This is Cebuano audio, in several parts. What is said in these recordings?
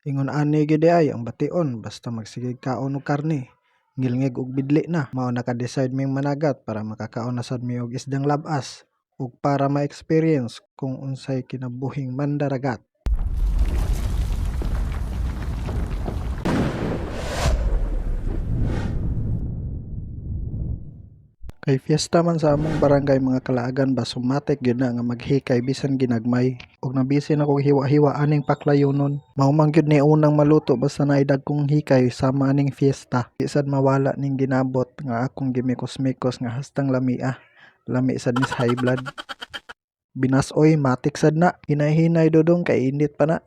Ingon ani gyud diay ang bation basta magsigeg kaon og karne. Ngilngig ug bidli na. Mao naka-decide ming managat para makakaon na sad mi og isdang labas ug para ma-experience kung unsay kinabuhing mandaragat. Kay fiesta man sa among barangay, mga kalaagan ba, sumatik gyud na nga maghikay bisan ginagmay. Ug nabisin akong hiwa-hiwa aning paklayonon. Mao man gyud ni unang maluto basta naay dagkong hikay sama aning fiesta. Di sad mawala ning ginabot nga akong gimikos-mikos nga hastang lamia. Lami sad ni sa high blood. Binasoy matik sad na. Hinay-hinay dodong kay init pa na.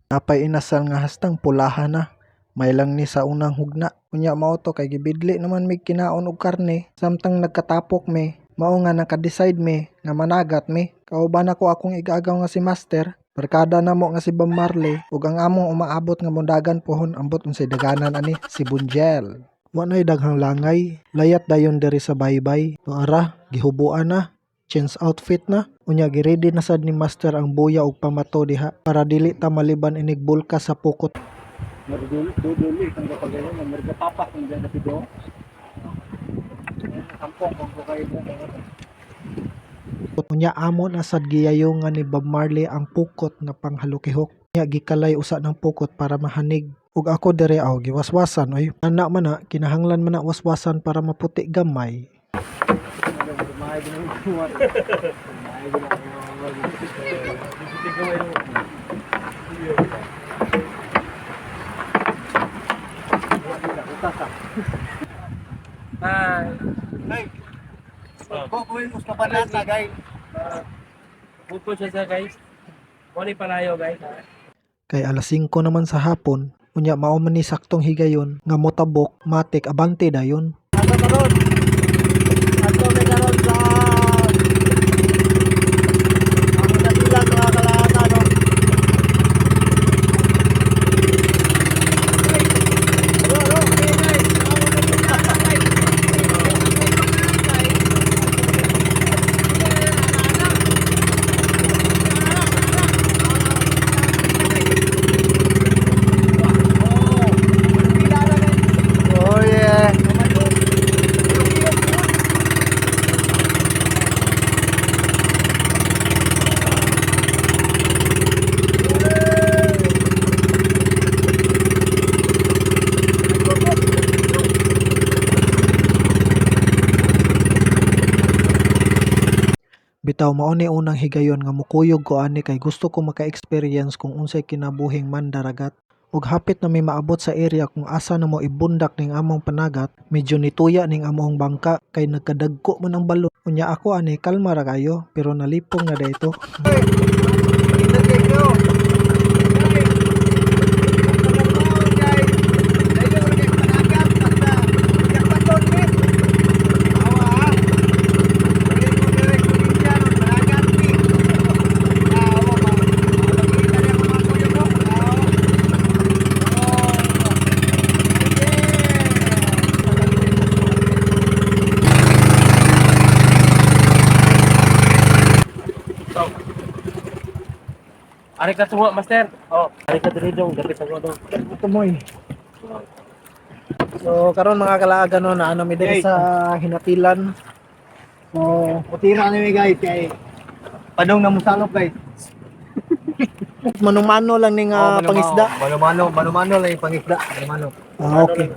Napay inasal nga hastang pulaha na. May lang ni sa unang hugna. Unya mao to kay gibidli naman mig kinaon og karne samtang nagkatapok mi. Mao nga naka-decide mi nga managat mi. Kauban nako akong igaagaw nga si Master. Barkada namo nga si Bob Marley ug ang among umaabot nga mundagan pohon ambot unsay daganan ani si Bunjel. Wa nay daghang langay, layat dayon diri sa baybay. Tuara, gihubuan na, change outfit na. Unya giready na sad ni Master ang buya ug pamato diha para dili ta maliban inig bulka sa pukot. Duduli itong kapag ganyan, marga papak kung dyan na pido. Kampong kung kayo mo. Unya amo na sad giyayongan ni Bob Marley ang pukot nga panghalukihok. Unya gikalay usa ng pukot para mahanig. Ug ako diri aw giwaswasan oy. Ana man na kinahanglan man na waswasan para maputi gamay. Hi. Bukod siya sa guys. Wala palayo guys. Kay alas 5 naman sa hapon, unya mao man ni saktong higayon nga motabok matik abante dayon. Ato karon. Ato may karon sa ang dakilang mga kalahatan, no? Oh yeah. Bitaw mao ni unang higayon nga mokuyog ko ani kay gusto ko maka-experience kung unsay kinabuhing mandaragat. Ug hapit na mi maabot sa area kung asa na mo ibundak ning among panagat, medyo nituya ning among bangka kay nagkadagko man ang balon. Unya ako ani kalma ra kayo pero nalipong na dayto. Ari ka tungo, master. Oh, ari ka diri dong, dapit sa dong. Tumoy. So karon mga kalaagan no na ano mi diri sa Hinatilan. So Putira na mi guys kay padong na musalop guys. manumano lang ning pangisda. Mano-mano, mano-mano lang yung pangisda, mano-mano. Ah, okay.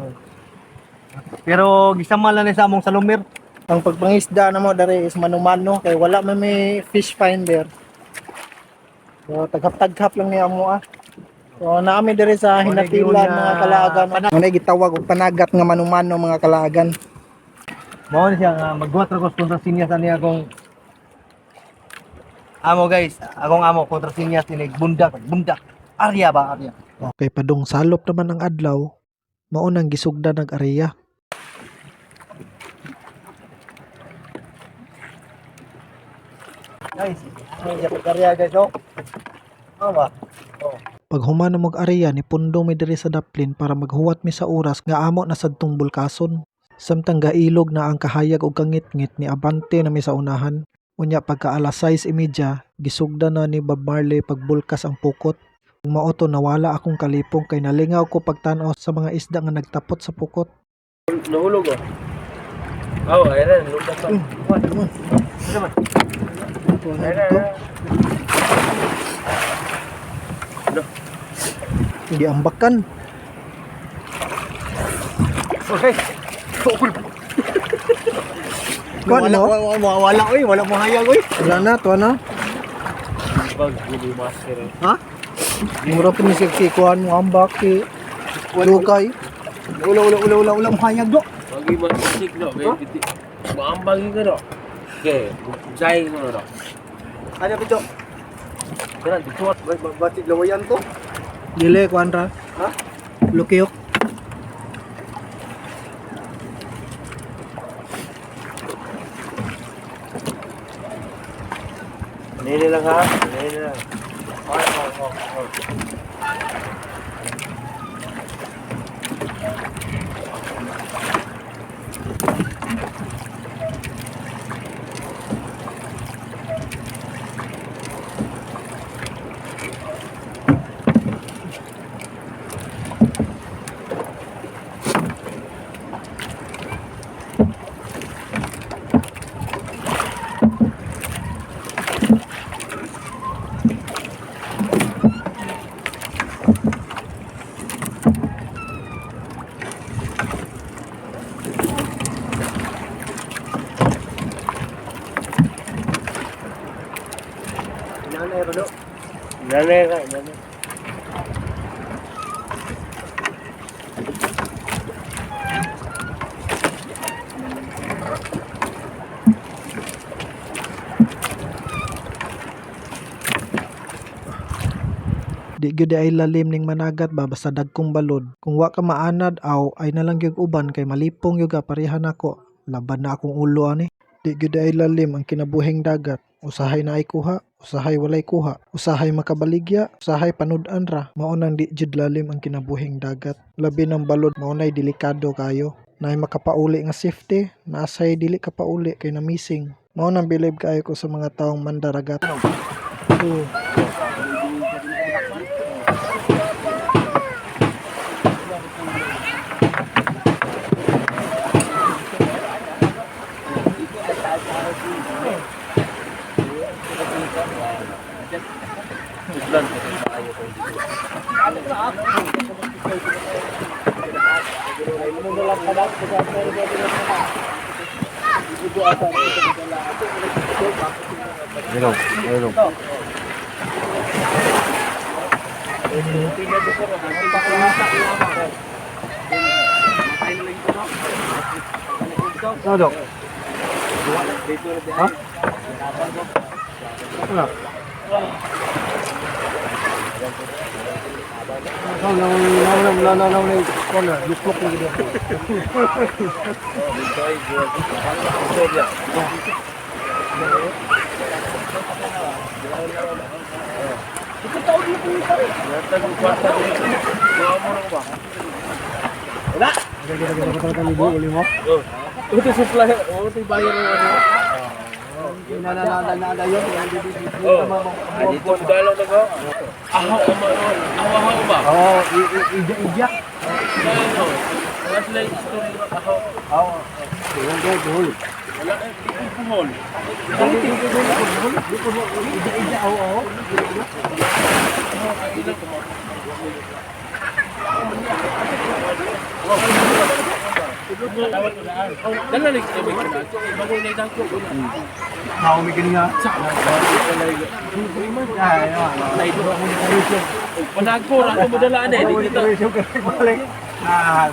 Pero gisama lang ni sa among salumir. Ang pagpangisda na mo diri is manumano kay wala man may fish finder. So taghap-taghap lang niya mo ah. So naami diri sa Hinatilan mga kalaagan. Muna gitawag og panagat nga manumano mga kalaagan. Mao ni siya nga magbuhat ra ko sa kontrasinya sa niya akong amo guys, akong amo kontrasinya tinig bundak, bundak. Arya ba arya? Okay, padung salop naman ang adlaw, mao nang gisugdan ang area. Guys, may japot arya guys oh. Mao ba? Oh. Pag human na og area ni pundo mi diri sa daplin para maghuwat mi sa oras nga amo na sadtong bulkason. Samtang gailog na ang kahayag og kangitngit ni abante na mi sa unahan. Unya pagka alas 6:30, gisugdan na ni Bob Marley pagbulkas ang pukot. Mao to nawala akong kalipong kay nalingaw ko pagtan-aw sa mga isda nga nagtapot sa pukot. Nahulog oh. Oh, ayun na, nahulog pa. Ayun na, ayun na. Giambakan. Okay. Kuan Wala, no? wala, wala, oy, wala mo hayag, oy. Wala na, tuwa na. Bag, hindi master. Ha? Mura pa ni siya kikuan mo ambak ki Lukay. Wala, wala, wala, wala, wala mo hayag, do. Bagi masik no, may biti. Maambang ka no. Okay, sayang mo no. Ano pito? Kaya dito Batik lawayan to? Dili kuan ra. Ha? Lukiyok. Nili lang ha. Nili lang. Oh. Nanay, do. Nanay ka, nanay. Di gyud ay lalim ning managat ba basta dagkong balod. Kung wa ka maanad aw ay nalang gyud uban kay malipong gyud ka pareha nako. Laban na akong ulo ani. Di gyud ay lalim ang kinabuhing dagat. Usahay na ay kuha, usahay walay kuha, usahay makabaligya, usahay panud-an ra. Mao nang di jud lalim ang kinabuhing dagat. Labi ng balod mao nay delikado kayo. Naay makapauli nga safety, naasay dili ka pauli kay na-missing. Mao nang bilib kaayo ko sa mga taong mandaragat. Oo. Tudlan ko maayo ko dito. Hello, hello. Ano, Dok? Ha? Ano? No, no, no, no, no, no, no, corner, luklok na gid. Ito supply, oh, ito bayar ng ano. Na na na na na yun. Oh, dito dalo na ko. Ahaw ama ahaw ahaw ba? Oh, ija ija. Ano? Wala sila yung story ng ahaw. Oh, duhol duhol. Wala eh, di ko puhol. Ija ija, oh, oh. Dala lang sa may kuna. Bago na itang ko. How may kini nga? Panago ra ako madala na eh. Di kita. Ah,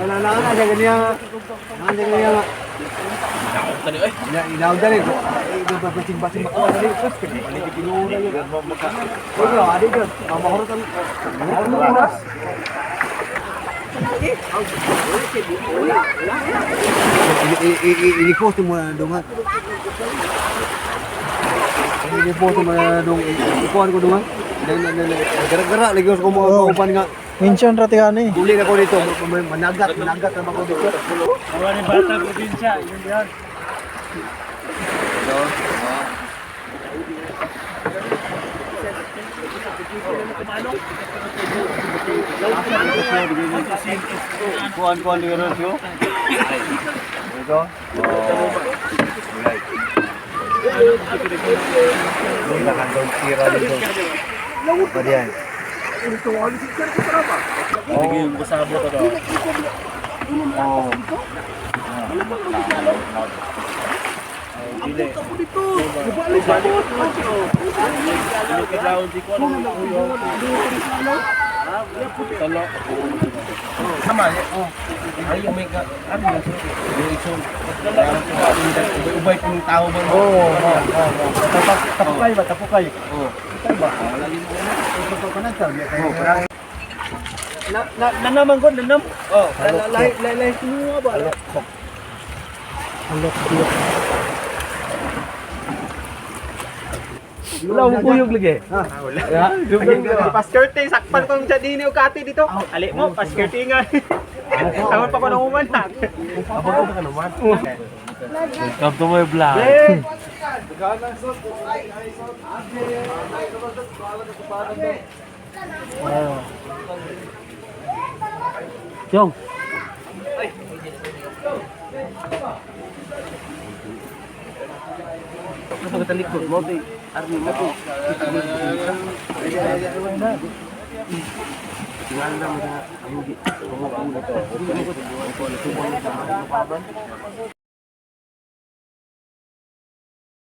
na na na na ganyan. Na ganyan. Tani oy. Na inaw dali. Basing basing makuha dali. Balik tinuod na yun. Wala, adi ka. Mamahurot ang mamahurot ang oras. Ini-post mo na dungan. Ini-post mo na dong. Ikuan ko dungan. Gara-gara lagi ko mo upan nga. Minsan ra tigani. Uli na ko dito. Managat, managat naman ko dito. Awa ni bata probinsya, yun yan. Kuan kuan di ron siyo. Ito. Tira dito. Padiyan. Sige, kasama ko daw. Oh. Talo. Sama oh. Ay, may ka ano na siya. Ubay-ubay kung tao ba. Oo, oo, oo. Tapukay ba? Tapukay. Oo. Tapukay ba? Ito ko na tayo. Na na nanaman ko nanam. Oh, lahi lahi lahi kinuha ba? Alok alok. Wala mo kuyog lagi. Paskerte, sakpan kong dyan din yung kati dito. Ali mo, paskerte nga. Tawad pa ko na uman ha. Welcome to my vlog. Yong. Pagkatalikod mo, di. Army mo to.